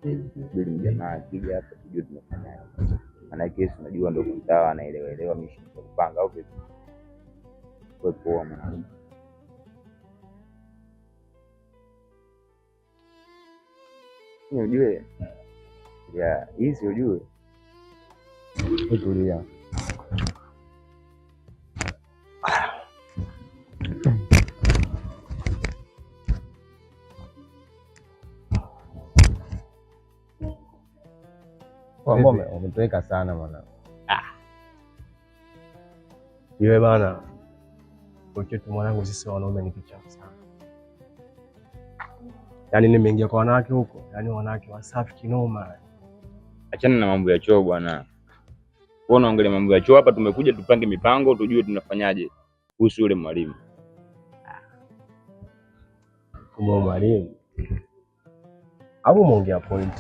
Subiri mjamaa akija hapa tujue tunafanyaje. Maana kesi unajua ndio mtawa anaelewa elewa mission za kupanga au vipi? Wewe poa mwanangu. Ujue ya hizi ujue. Tulia. Umetoweka sana mwanangu. Iwe bana. Kochetu mwanangu, sisi wanaume ni kichafu sana. Yaani nimeingia kwa wanawake huko, yaani wanawake wasafi kinoma. Achana na mambo ya choo bwana. Wewe unaongelea mambo ya choo hapa, tumekuja tupange mipango tujue tunafanyaje kuhusu yule mwalimu. Kumbe mwalimu. Hapo umeongea point.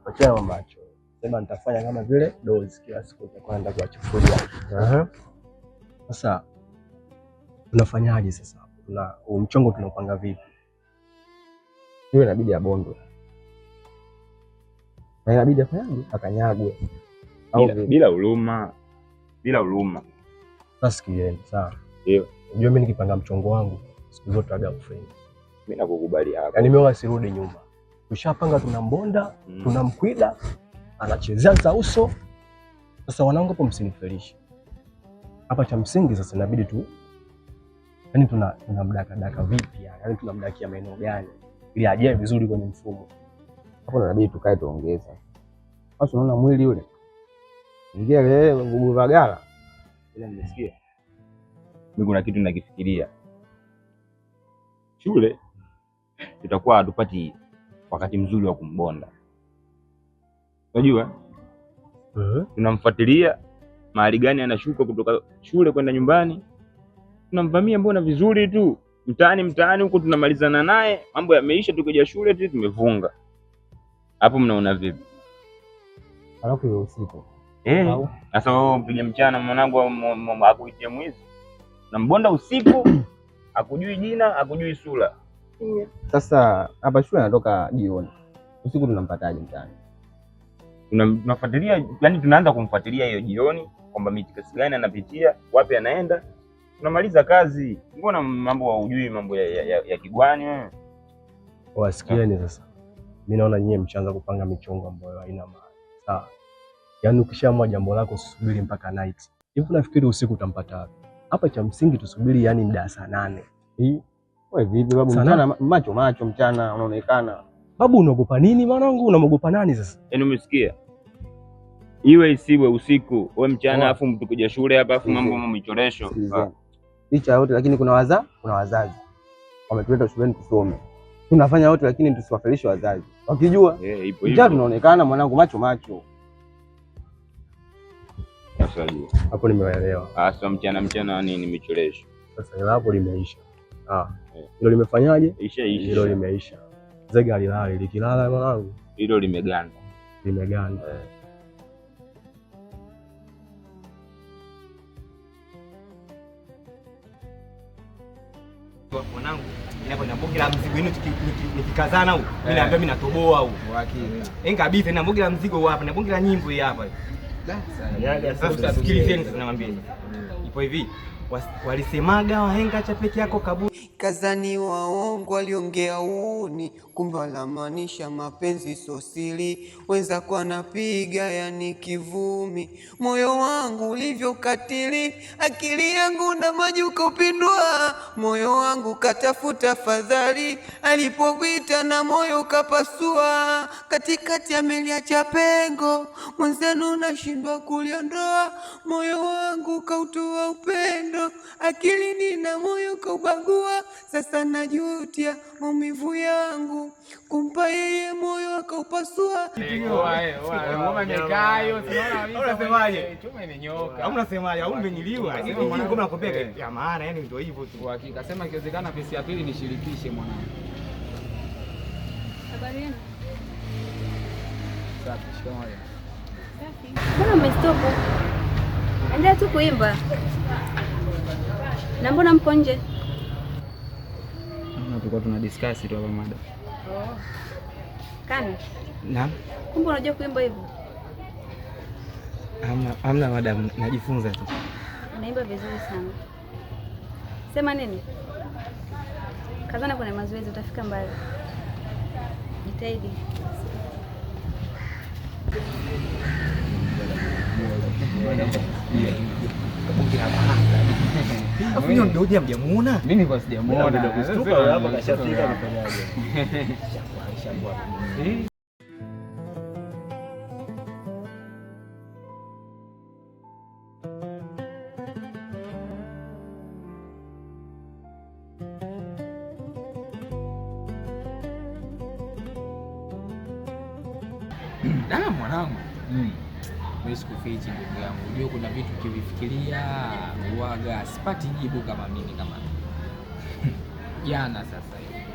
Achana mambo ya choo. Sema nitafanya kama vile dozi kila siku nitakuwa naenda kuwachukulia. Sasa tunafanyaje sasa? Tuna mchongo tunaupanga vipi? Yule inabidi abondwe. Na inabidi afanyaje? Akanyagwe. Au bila huruma. Bila huruma. Sasa sikieni, sawa. Ndio. Unajua mimi nikipanga mchongo wangu siku zote aga friend. Mimi nakukubali hapo. Yaani mimi wasirudi nyuma. Tushapanga tunambonda, tunamkwida, anachezea za uso. Sasa wanangu hapo msinifelishe. Hapa cha msingi sasa inabidi tu yaani tunamdaka daka vipi yani? Yaani tunamdakia maeneo gani ili ajae vizuri kwenye mfumo. Hapo inabidi tukae tuongeze. Sasa unaona mwili yule. Ingia leo nguvu vagala. Ila nimesikia. Mimi kuna kitu ninakifikiria. Shule tutakuwa hatupati wakati mzuri wa kumbonda. Unajua? Tunamfuatilia mahali gani anashuka kutoka shule kwenda nyumbani. Tunamvamia mbona vizuri tu. Mtaani huko tunamalizana naye, mambo yameisha, tukija shule tu tumefunga. Hapo mnaona vipi? Alafu hiyo usiku. Sasa wewe mpige mchana mwanangu akuitie mwizi. Unambonda usiku, akujui jina, akujui sura. Sasa hapa shule anatoka jioni. Usiku tunampataje mtaani? Tunafuatilia, yani tunaanza kumfuatilia hiyo jioni kwamba mitikasi gani anapitia, wapi anaenda. Tunamaliza kazi. Mbona mambo haujui mambo ya kigwani wewe? Wasikieni sasa. Mimi naona nyie mshaanza kupanga michongo ambayo haina maana. Sawa. Yaani ukishaamua jambo lako usisubiri mpaka night. Hivi unafikiri usiku utampata wapi? Hapa cha msingi tusubiri yani muda saa 8. Wewe vipi babu, mchana macho macho mchana unaonekana. Babu unaogopa nini mwanangu? Unaogopa nani sasa? Yaani umesikia? Iwe isiwe usiku, wewe mchana afu mtukuja shule hapa afu mambo michoresho. Licha yote lakini kuna wazazi. Wametuleta shuleni tusome. Tunafanya yote lakini tusiwafelishe wazazi. Wakijua ipo mchana tunaonekana mwanangu macho macho. Sasa hapo nimeelewa. Sasa mchana nini michoresho? Sasa hilo hapo limeisha. Hilo limefanyaje? Isha. Hilo limeisha. Zega lilali likilala mwanangu. Hilo limeganda. Limeganda. Mwanangu, ninapo bonge la mzigo yenu nikikazana huko. Mimi naambia mimi natoboa huko. Uhakika. Eh, kabisa na bonge la mzigo hapa, na bonge la nyimbo hii hapa. Sasa sikilizeni sasa nawaambia. Ipo hivi. Walisemaga wahenga cha peke yako kaburi. Kazani waongo waliongea uni, kumbe walamaanisha mapenzi sosili. Wenzako anapiga yani kivumi, moyo wangu ulivyokatili, akili yangu na maji ukopindwa. Moyo wangu katafuta fadhali, alipopita na moyo ukapasua. Katikati ameliacha pengo, mwenzenu nashindwa kuliondoa. Moyo wangu kautoa upendo, akili nina moyo kaubagua. Sasa najutia maumivu yangu, kumpa yeye moyo akaupasua. Unasemaje? Au unasemaje? Au umenyiliwa? Ngoma nakwambia ya maana, yani ndio hivyo tu. Hakika sema ikiwezekana pesa ya pili nishirikishe mwanangu. Habari yenu? Safi, shikamoo. Safi. Mbona umestop? Endelea tu kuimba. Na mbona mko nje? Tulikuwa tuna discuss tu hapa mada. Oh. Kani, Naam. kumbe unajua kuimba hivyo? Hamna madam, najifunza tu. Unaimba vizuri sana. Sema nini? Kazana kwenye mazoezi utafika mbali. Jitahidi. Alafu nyinyi ndio hoja mjamuona? Mimi nilikuwa sijamuona. Kustuka hapa kashafika nifanyaje? Shakuwa. Da, mwanangu. Mimi sikufichi ndugu yangu. Unajua kuna vitu ukivifikiria huwaga sipati jibu kama mimi kama jana sasa hivi.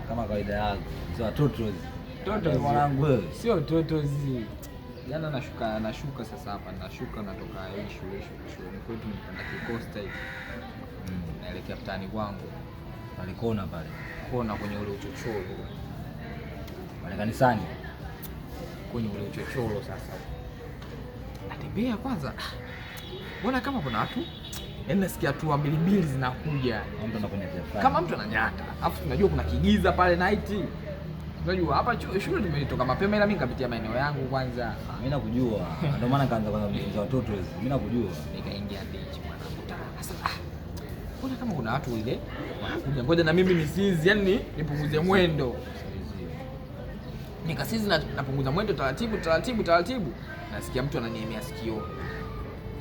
Kama kawaida yako. Sio watoto hizi. Toto mwanangu wewe. Sio totozi. Jana nashuka sasa hapa, nashuka natoka hii shule shuleni kwetu nipanda kikosta hivi. Naelekea mtaani kwangu. Pale kona pale. Kona kwenye ule uchochoro. Pale kanisani. Kwenye ule uchochoro sasa. Natembea kwanza. Mbona kama kuna watu? Yaani nasikia hatua mbili mbili zinakuja. Mtu anakunyata. Kama mtu ananyata. Alafu tunajua kuna kigiza pale night. Unajua hapa shule tumetoka mapema ila mimi nikapitia maeneo yangu kwanza. Mimi nakujua. Ndio maana kaanza kwanza kujifunza watoto hizi. Mimi nakujua. Nikaingia beach mwanangu. Sasa mbona kama kuna watu ile wanakuja, ngoja na mimi nisizi, yani nipunguze mwendo. Nikasizi na napunguza mwendo taratibu taratibu taratibu. Nasikia mtu ananiemea sikio.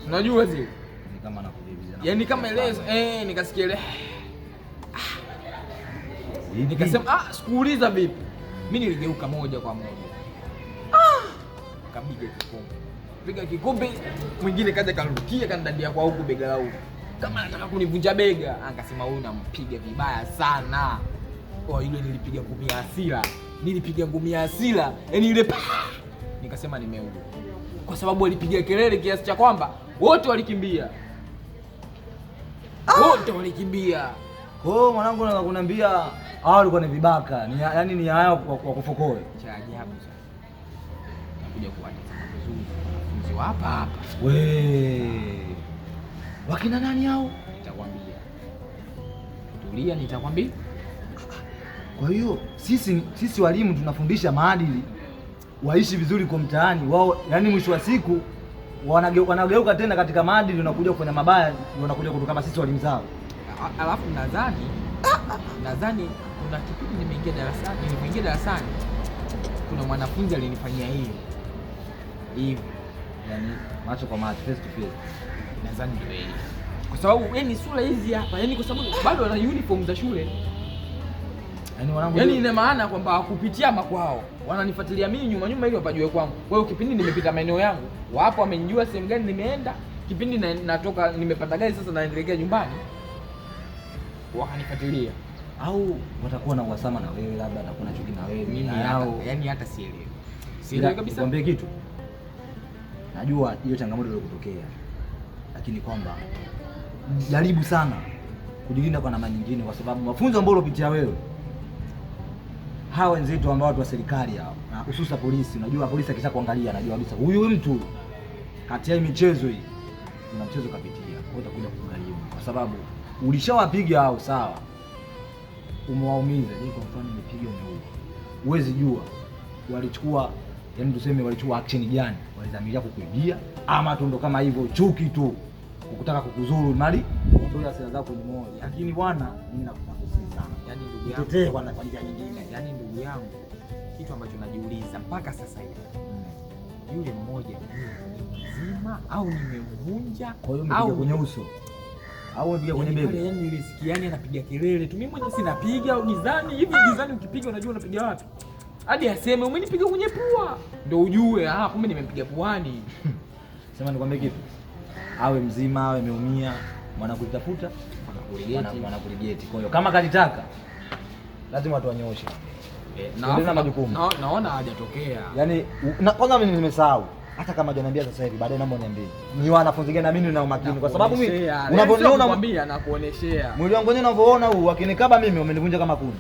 Unajua zile? Ni kama anakuvibiza. Yaani kama ile nikasikia ile. Nikasema sikuuliza vipi. Mimi niligeuka moja kwa moja. Kapiga kikombe. Piga kikombe, mwingine kaja karukia kanidandia kwa huku bega la huku. Kama anataka kunivunja bega, akasema huyu nampiga vibaya sana. Oh, yule nilipiga ngumi ya hasira. Nilipiga ngumi ya hasira, yaani ile pa! Nikasema nimeua. Kwa sababu alipiga kelele kiasi cha kwamba wote walikimbia. Wote walikimbia. Kwa hiyo mwanangu unataka kuniambia hao walikuwa ni vibaka, ni yaani ni haya kwa kufokoe. Cha ajabu sasa. Nakuja kuwatazama vizuri wanafunzi wa hapa hapa. We. Wakina nani hao? Nitakwambia. Tulia, nitakwambia. Kwa hiyo sisi walimu tunafundisha maadili waishi vizuri kwa mtaani wao, yani mwisho wa siku wanageuka tena katika maadili, wanakuja kufanya mabaya, wanakuja kutoka kama sisi walimu zao. Alafu nadhani kuna kipindi nimeingia darasani kuna mwanafunzi alinifanyia hivi hivi, yani macho kwa macho, face to face. Nadhani ndio yeye, kwa sababu yani sura hizi hapa, yani kwa sababu bado ana uniform za shule. Yaani wanangu, yani ina maana kwamba kupitia makwao wananifuatilia mimi nyuma nyuma ili wapajue kwangu. Kwa hiyo kipindi nimepita maeneo yangu, wapo wamenijua sehemu gani nimeenda. Kipindi natoka nimepanda gari sasa naendelea nyumbani, wakanifuatilia. Au watakuwa na uhasama na wewe, labda atakuwa na chuki na wewe mimi au yani hata sielewi. Sielewi kabisa. Nikwambie kitu. Najua hiyo changamoto iliyokutokea, lakini kwamba jaribu sana kujilinda kwa namna nyingine, kwa sababu mafunzo ambayo ulopitia wewe, hawa wenzetu ambao watu wa serikali hao, na hususa polisi, unajua polisi akishakuangalia anajua kabisa huyu mtu kati ya michezo hii kuna mchezo kapitia, kwa hiyo utakuja kugharimu, kwa sababu ulishawapiga hao, sawa, umewaumiza. Je, kwa mfano nimepiga umeua, huwezi jua walichukua, yani tuseme walichukua action gani, walidhamiria kukuibia ama tu ndo kama hivyo chuki tu kukutaka kukuzuru mali ndio hasira zako kwenye moyo. Lakini bwana, mimi nakusihi sana, yani ndugu yangu, tetee bwana kwa njia nyingine. Yani ndugu yangu, kitu ambacho najiuliza mpaka sasa hivi, yule mmoja ni mzima au nimemvunja? Kwa hiyo umepiga kwenye uso au umepiga kwenye bega? Yani nilisikia yani anapiga kelele tu, mimi mwenyewe sinapiga au gizani hivi. Gizani ukipiga unajua unapiga wapi, hadi aseme umenipiga kwenye pua ndio ujue kumbe nimempiga puani. Sema nikwambie kitu, awe mzima awe ameumia, mwana kulitafuta mwanakuligeti. Kwa hiyo kama kalitaka lazima watu wanyooshe. Na majukumu naona hajatokea. Yaani kwanza mimi nimesahau, hata kama hajaniambia sasa hivi, baadaye naomba uniambie ni wanafunzi gani na mimi nina umakini, kwa sababu mimi unavyoniona nakwambia, nakuoneshea mwili wangu wenyewe unavyoona huu, wakinikaba mimi wamenivunja kama kuni.